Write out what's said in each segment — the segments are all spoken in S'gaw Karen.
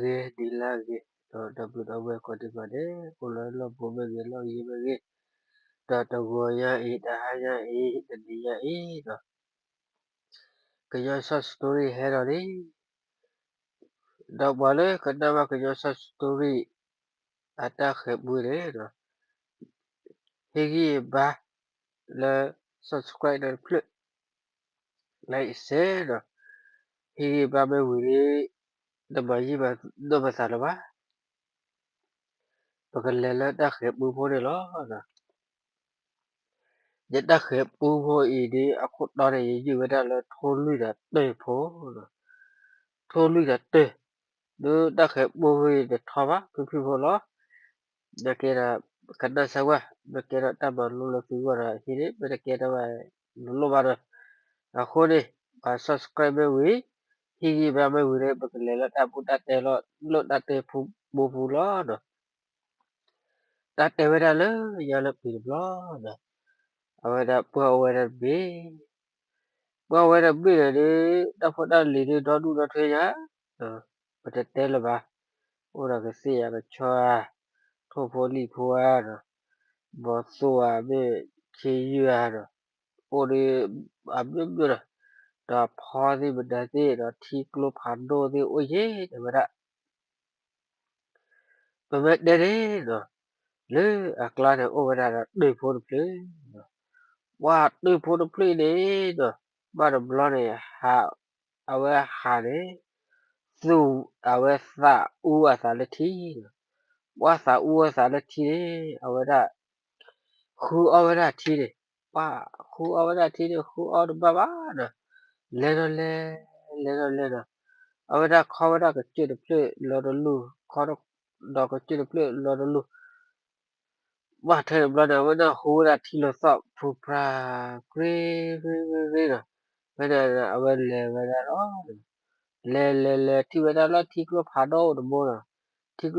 ဂ့ၤ ဒ်လၢဂ့ၤ ဒီးဒီပုၢ်ဒီဝဲၢ်ကိးဒံးဘၣ်န့ၣ် အိၣ်လၢလီၢ်ဘူးမ့ၢ်ဂ့ၤ လီၢ်ယံၤမ့ၢ်ဂ့ၤ, ဒီးတဂီၤညါအံၤ တဟါညါအံၤ တနံၤညါအံၤဒီး ကညီ short story ဟဲဒီးလံ. ဒီးပှၤလၢကနၣ်ဘၣ်ကညီ short story အတၢ်ဃဲၤပူန့ၣ်ဒီး ဟ့ၣ်ဂံၢ်ဘါလၢ subscribe ဒီးတဖျၢၣ် like share ဒီး ဟ့ၣ်ဂံၢ်ဘါမ့ၢ်ဝံၤလံ တမၤယံာ်မၤနီၢ်မၤသးလၢၤဘၣ်. ပကလဲၤလၢတၢ်ဃဲၤပူဖိန့ၣ်လီၤ. ယတၢ်ဃဲၤပူဖိအံၤဒ် အခိၣ်တီန့ၣ် ယယုၢ်ဝဲဒၣ်လၢထိၣ်လွံၢ်ဒီးတၢၢ်ဖိ, ထိၣ်လွံၢ်ဒီးတၢၢ်, ဒီးတၢ်ဃဲၤပူဖိအံၤတထီဘၣ် ဖုၣ်ဖုၣ်ဖိလီၤ. နကဲဒီး ကနၣ်စၢၤဝဲ, နကဲဒီးတၢ်မၤလိလၢသုဂီၢ်ဒီးဟ့ၣ်န့ၣ် မ့ၢ်တကဲတၢ်မၤလိလိၣ်ဘၣ်ဒီး အဃိန့ၣ် ပှၤ subscribe မ့ၢ်ဝံၤ ဟ့ၣ်ဂံၢ်ဘါမ့ၢ်ဝံၤန့ၣ် ပကလဲၤလၢတၢ်ဘူးတၢ်တဲလီၤ လၢတၢ်တဲဖိပူဖိလီၤ. တၢ်တဲဝဲဒၣ်လၢညါလၢပျၢၤတဘျီဒီး အဝဲဒၣ်ပှၢ်အိၣ်ဝဲဒၣ်တဘ့ၣ်, ပှၢ်အိၣ်ဝဲဒၣ်တဘ့ၣ်န့ၣ်ဒီး တၢ်ဖိတၢ်လံၤဒုးဒီဒူၣ်ဒီထၢညါ, ပတတဲလၢၤဘၣ်, အိၣ်ဒီးကသ့ၣ်ယၤကဆီဧါ, ထိၣ်ဖိလံၣ်ဖိဧါဒီး ဘီသိၣ်ဧါ မ့ၢ်ခ့ယုၢ်ဧါဒီး အိၣ်ဒီး အမျိုးမျိုးဒီး ဒီးဖီသ့ၣ်မနုၤသ့ၣ်ဒီး ထံကျိဖးဒိၣ်သ့ၣ်အိၣ်ယဲၢ်တဲဝဲဒၣ် ပမ့ၢ်တဲန့ၣ်ဒီး လၢအကျါန့ၣ်အိၣ်ဝဲဒၣ်ဒီးတၢၢ်ဖိတဖျၢၣ်, ပှၢ်တၢၢ်ဖိတဖျၢၣ်န့ၣ်ဒီး ဘၣ်တဘျီန့ၣ် အဝဲဟးန့ၣ် သူၣ်အဝဲသးအူအသးလၢထံဒီး ပှၢ်သးအူအသးလၢထံန့ၣ် အဝဲဒၣ် ဃုအီၣ်ဝဲဒၣ်ထံန့ၣ်, ပှၢ်ဃုအီၣ်ဝဲဒၣ်ထံန့ၣ် ဃုအီၣ်တဘၣ်ဘၣ်ဒီး လဲၤဒီးလဲၤ, လဲၤဒီးလဲၤဒီး အဝဲဒၣ်ခီဝဲဒၣ်ကစၢၢ်တဖျၢၣ်လီၤတလူၢ်, ခီဒီးကစၢၢ်တဖျၢၣ်လီၤတလူၢ် ဘၣ်ထဲတဘျီန့ၣ် အဝဲဒၣ်ဟူဝဲဒၣ်ထံလီၤသီၣ် ဖုဖရၣ်ကြ့ရ့ရ့ဒီး ဖဲန့ၣ်အဝဲလဲၤဝဲဒၣ်လီၤ. လဲၤလဲၤလဲၤထံၣ်ဝဲဒၣ်လၢထံကျိဖးဒိၣ်တဘိဒီး ထံကျိဖး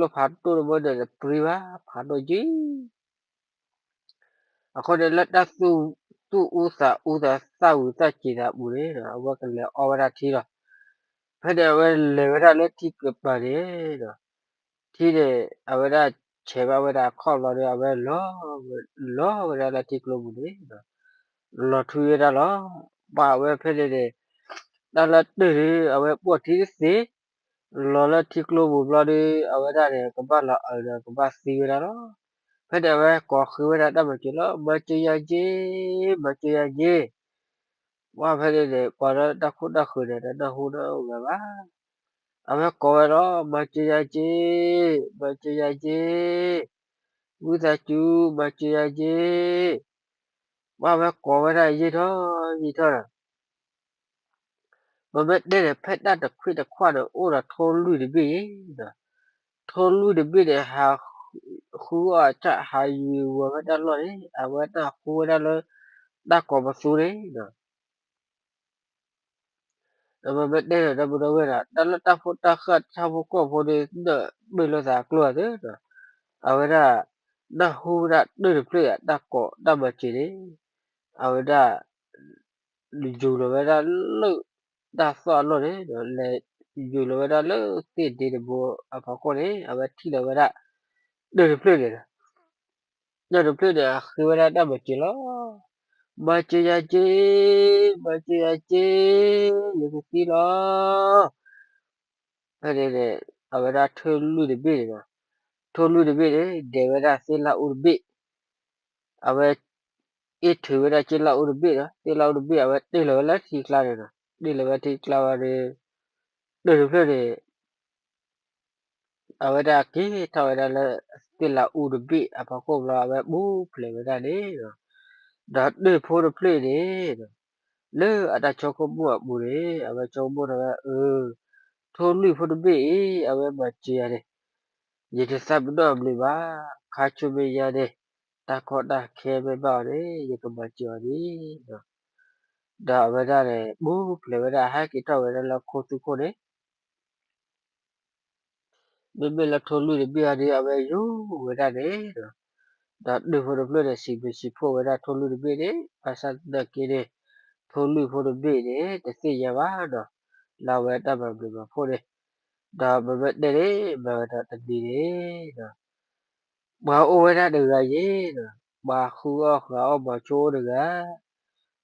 ဒိၣ်တဘိန့ၣ် တပြံဘၣ် ဖးဒိၣ်က့ အဃိန့ၣ်လၢတၢ်သူၣ်အူသးအူသးသၣ်ဝံၤသၣ်စံၤသးအပူၤန့ၣ် အဝဲကလဲၤအီၣ်ဝဲဒၣ်ထံလီၤ. ဖဲန့ၣ်အဝဲလဲၤဝဲဒၣ်လၢထံကပၤန့ၣ်ဒီး ထံန့ၣ် အဝဲဒၣ်ဆဲးဘၣ်ဝဲဒၣ်အခီၣ်ဘျီဒီး အဝဲလီၤ, လီၤဝဲဒၣ်လၢထံကျိပူၤန့ၣ်ဒီး လီၤထွံဝဲဒၣ်လီၤ. ပှၢ်အဝဲဖဲန့ၣ်န့ၣ် တၢ်လၢတၢၢ်ဒီး အဝဲပိာ်ထံတသ့ လီၤလၢထံကျိပူၤဘျီဒီး အဝဲဒၣ်န့ၣ် ကဘၣ်လီၤအၢဒီးကဘၣ်သံဝဲဒၣ်လီၤ. ဖဲန့ၣ်အဝဲကိးဃ့ဝဲဒၣ်တၢ်မၤစၢၤလီၤ, မၤစၢၤယၤက့, မၤစၢၤယၤက့. ပှၢ်ဖဲန့ၣ်န့ၣ် ပှၤလၢတၢ်ခိၣ်တၢ်ဃၢၤန့ၣ် တနၢ်ဟူတအိၣ်ဂၤဘၣ်. အဝဲကိးဝဲလီၤ, မၤစၢၤယၤက့, မၤစၢၤယၤက့, ဝံသးစူၤ မၤစၢၤယၤက့. ပှၢ်ဝဲကိးဝဲဒၣ်ယံာ်ထီၣ်ယံာ်ထီၣ်ဒီး ပမ့ၢ်တဲန့ၣ် ဖဲတၢ်တခွံတခွါန့ၣ် အိၣ်ဒီးထိၣ်လွံၢ်တဘ့ၣ်အံၤဒီး ထိၣ်လွံၢ်တဘ့ၣ်န့ၣ် ဟးဃုအီၣ်အဆၣ် ဟးယံၤဝီၤဝဲတၢ်လီၢ်န့ၣ် အဝဲတၢ်ဃုဝဲဒၣ်လၢ တၢ်ကိးပသူန့ၣ်ဒီး ပမ့ၢ်တဲန့ၣ် ဒီပုၢ်ဒီဝဲၢ်ဒီး တၢ်လၢတၢ်ဖိတၢ်ဃၢ်တၢ်ဖိကီၢ်ဖိန့ၣ် နၢ်ပၢၢ်လိာ်သးကျိၣ်အသးဒီး အဝဲဒၣ် နၢ်ဟူဝဲဒၣ်တၢၢ်တဖျၢၣ်အတၢ်ကိးတၢ်မၤစၢၤန့ၣ် အဝဲဒၣ် ယူၤလီၤဝဲဒၣ်လၢ တၢ်သီၣ်အလီၢ်န့ၣ် လဲၤယူၤလီၤဝဲဒၣ်လၢသ့ၣ်ဒ့တဘိအဖီခိၣ်န့ၣ် အဝဲထံၣ်လီၤဝဲဒၣ် တၢၢ်တဖျၢၣ်န့ၣ်ဒီး တၢၢ်တဖျၢၣ်န့ၣ် အဃ့ဝဲဒၣ်တၢ်မၤစၢၤလီၤ. မၤစၢၤယၤက့, မၤစၢၤယၤက့, ယကသံလီၤ. ဖဲန့ၣ်န့ၣ် အဝဲဒၣ်ထိၣ်လွံၢ်တဘ့ၣ်န့ၣ်ဒီး ထိၣ်လွံၢ်တဘ့ၣ်န့ၣ် ဒဲးဝဲဒၣ်သ့ၣ်လၣ်အူတဘ့ၣ် အဝဲ အ့ၣ်ထုးဝဲဒၣ်က့လၣ်အူတဘ့ၣ်ဒီး သ့ၣ်လၣ်အူတဘ့ၣ် အဝဲတ့ၢ်လီၤဝဲလၢထံကျါန့ၣ်ဒီး တ့ၢ်လီၤဝဲထံကျါဝံၤဒီး တၢၢ်တဖျၢၣ်န့ၣ် အဝဲဒၣ်က့ၤထီၣ်ဝဲဒၣ်လၢ သ့ၣ်လၣ်အူတဘ့ၣ်အဖီခိၣ်ဘျီ အဝဲဘူးဖျဲးဝဲဒၣ်န့ၣ်ဒီး ဒီးတၢၢ်ဖိတဖျၢၣ်န့ၣ်ဒီး လၢအတၢ်ဆိကမိၣ်အပူၤန့ၣ် အဝဲဆိကမိၣ်ထီၣ်ဝဲ အၢ ထိၣ်လွံၢ်ဖိတဘ့ၣ်အံၤ အဝဲမၤစၢၤယၤန့ၣ် ယတသးပ့ၤနီၣ်အဘျုးဘၣ်, ခါဆူမဲာ်ညါန့ၣ် တၢ်ကီတၢ်ခဲမ့ၢ်ဘၣ်အီၤန့ၣ် ယကမၤစၢၤအီၤန့ၣ် ဒီးအဝဲဒၣ်န့ၣ် ဘူးဖျဲးဝဲဒၣ် ဟဲက့ၤထီၣ်ဝဲဒၣ်လၢခိသူခိၣ်န့ၣ် မ့မ့ၢ်လၢထိၣ်လွံၢ်တဘ့ၣ်အံၤဒီး အဝဲယူၤဝဲဒၣ်န့ၣ်ဒီး ဒီးတၢၢ်ဖိတဖျၢၣ်န့ၣ် စံးဘျုးစံးဖှိၣ်ဝဲဒၣ်ထိၣ်လွံၢ်တဘ့ၣ်န့ၣ် ဘၣ်ဆၣ်သနာ်က့န့ၣ် ထိၣ်လွံၢ်ဖိတဘ့ၣ်န့ၣ် တသ့ၣ်ညါဘၣ်ဒီး လၢအဝဲတၢ်မၤဘျုးမၤဖှိၣ်န့ၣ် ဒီးမ့မ့ၢ်တဲန့ၣ် မၤဝဲဒီးတနံၤန့ၣ်ဒီး ပှၤအိၣ်ဝဲဒၣ်တဂၤယဲဒီး ပှၤဃုအီၣ်ဃုအီၣ်မိၤဆိတဂၤ,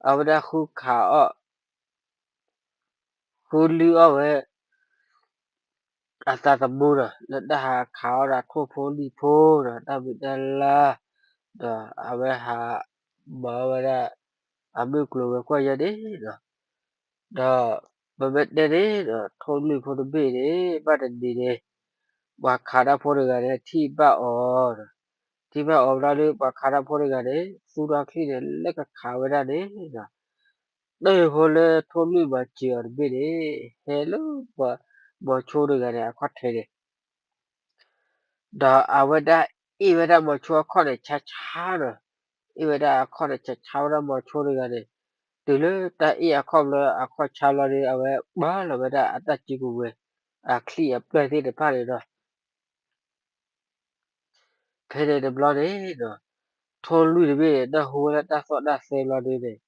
အဝဲဒၣ်ဃုခးအီၣ် ဃုလုၢ်အီၣ်ဝဲ အသးသမူဒီး လၢတၢ်ဟးခးအီၣ်ဒီးထိၣ်ဖိလံၣ်ဖိဒီး တၢ်မုာ်တၢ်လၤ, ဒီးအဝဲဟးမၤအီၣ်ဝဲဒၣ် အမုၢ်ကျိၤဝဲၤကွာ်ယဲန့ၣ်ဒီး ဒီးပမ့ၢ်တဲန့ၣ်ဒီး ထိၣ်လွံၢ်ဖိတဘ့ၣ်န့ၣ် ဘၣ်တနံၤန့ၣ် ပှၤခးတၢ်ဖိတဂၤန့ၣ် ထံၣ်ဘၣ်အီၤဒီး ထံၣ်ဘၣ်အီၤဘျီဒီး ပှၤခးတၢ်ဖိတဂၤန့ၣ် သူၣ်ထီၣ်ချံၣ်န့ၣ် လၢကခးဝဲဒၣ်န့ၣ်ဒီး တၢၢ်ဖိလၢထိၣ်လွံၢ်မၤစၢၤအီၤတဘ့ၣ်န့ၣ် ဟဲလၢပှၤမိၤဆိတဂၤန့ၣ် အခီၣ်ထံးန့ၣ် ဒီးအဝဲဒၣ်အ့ၣ်ဝဲဒၣ်မိၤဆိအခီၣ်န့ၣ်ဆါဆါဒီး အ့ၣ်ဝဲဒၣ်အခီၣ်န့ၣ်ဆါဆါဝဲဒၣ်မိၤဆိတဂၤန့ၣ်, တုၤလၢတၢ်အ့ၣ်အခီၣ်ဘျီအခီၣ်ဆါဘျီဒီး အဝဲပာ်လီၤဝဲဒၣ်အတၢ်စုကဝဲၤ အချံၣ်အပျၢၢ်သ့ၣ်တဖၣ်န့ၣ်ဒီး ဖဲန့ၣ်တဘျီန့ၣ်ဒီး ထိၣ်လွံၢ်တဘ့ၣ်န့ၣ် နၢ်ဟူဝဲဒၣ်တၢ်သီၣ်တၢ်သဲဘျီဒုန့ၣ်,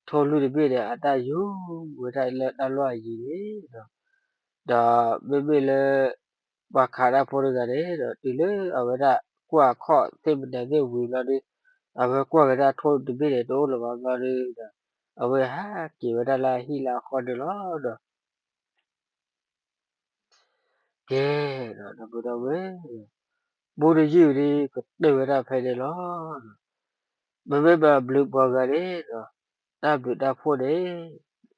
ထိၣ်လွံၢ်တဘ့ၣ်န့ၣ် အတၢ်ယူၤဝဲဒၣ်လၢတၢ်လီၢ်အယံၤန့ၣ်ဒီး, ဒီးမ့မ့ၢ်လၢ ပှၤခးတၢ်ဖိတဂၤန့ၣ်ဒီး တုၤလၢအဝဲဒၣ်ကွၢ်အခီၣ်သ့ၣ်မနုၤသ့ၣ်ဝံၤဘျီဒီး အဝဲကွၢ်က့ၤဒၣ်ထိၣ်တဘ့ၣ်န့ၣ် တအိၣ်လၢၤဘၣ်ဘျီဒီး အဝဲဟးက့ၤဝဲဒၣ်လၢအဟံၣ်လၢအဃီန့ၣ်လီၤဒီး ကဲ, ဒီပုၢ်ဒီဝဲၢ်, ဘိၣ်တယုၢ်ဒ်ကတၢၢ်ဝဲဒၣ်ဖဲန့ၣ်လီၤ. မ့မ့ၢ်ဘၣ်ဘျုးပှၤဂၤန့ၣ်ဒီး တၢ်ဘျုးတၢ်ဖှိၣ်န့ၣ်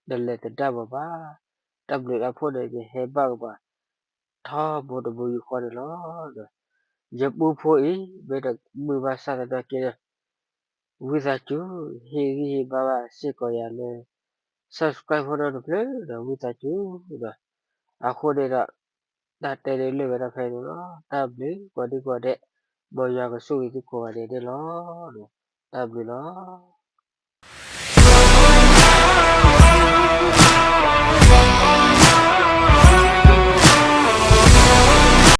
နလဲၤသဒၣ်ဘၣ်ဘၣ်, တၢ်ဘျုးတၢ်ဖှိၣ်န့ၣ် ယဟဲဘၣ်ကပၤ ထီဘိတဘိယူၢ်ဃီန့ၣ်လီၤ. ယပူဖိအံၤ မ့ၢ်တမုာ်ဘၣ်ဆၣ်သနာ်က့ဒီး ဝံသးစူၤ ဟ့ၣ်ဂံၢ်ဟ့ၣ်ဘါဘၣ်စ့ၢ်ကီးယၤလၢ subscribe ဖိနီတဖျၢၣ်ဒီး ဝံသးစူၤဒီး အဃိန့ၣ်ဒီး တၢ်တဲန့ၣ်လၢာ်ဝဲဒၣ်ဖဲန့ၣ်လီၤ. တၢ်ဘျုးကိးဒံကိးဒဲး, မ်ယွၤကဆိၣ်ဂ့ၤသုကိးဂၤဒဲးန့ၣ်လီၤ. တၢ်ဘျုးလီၤ.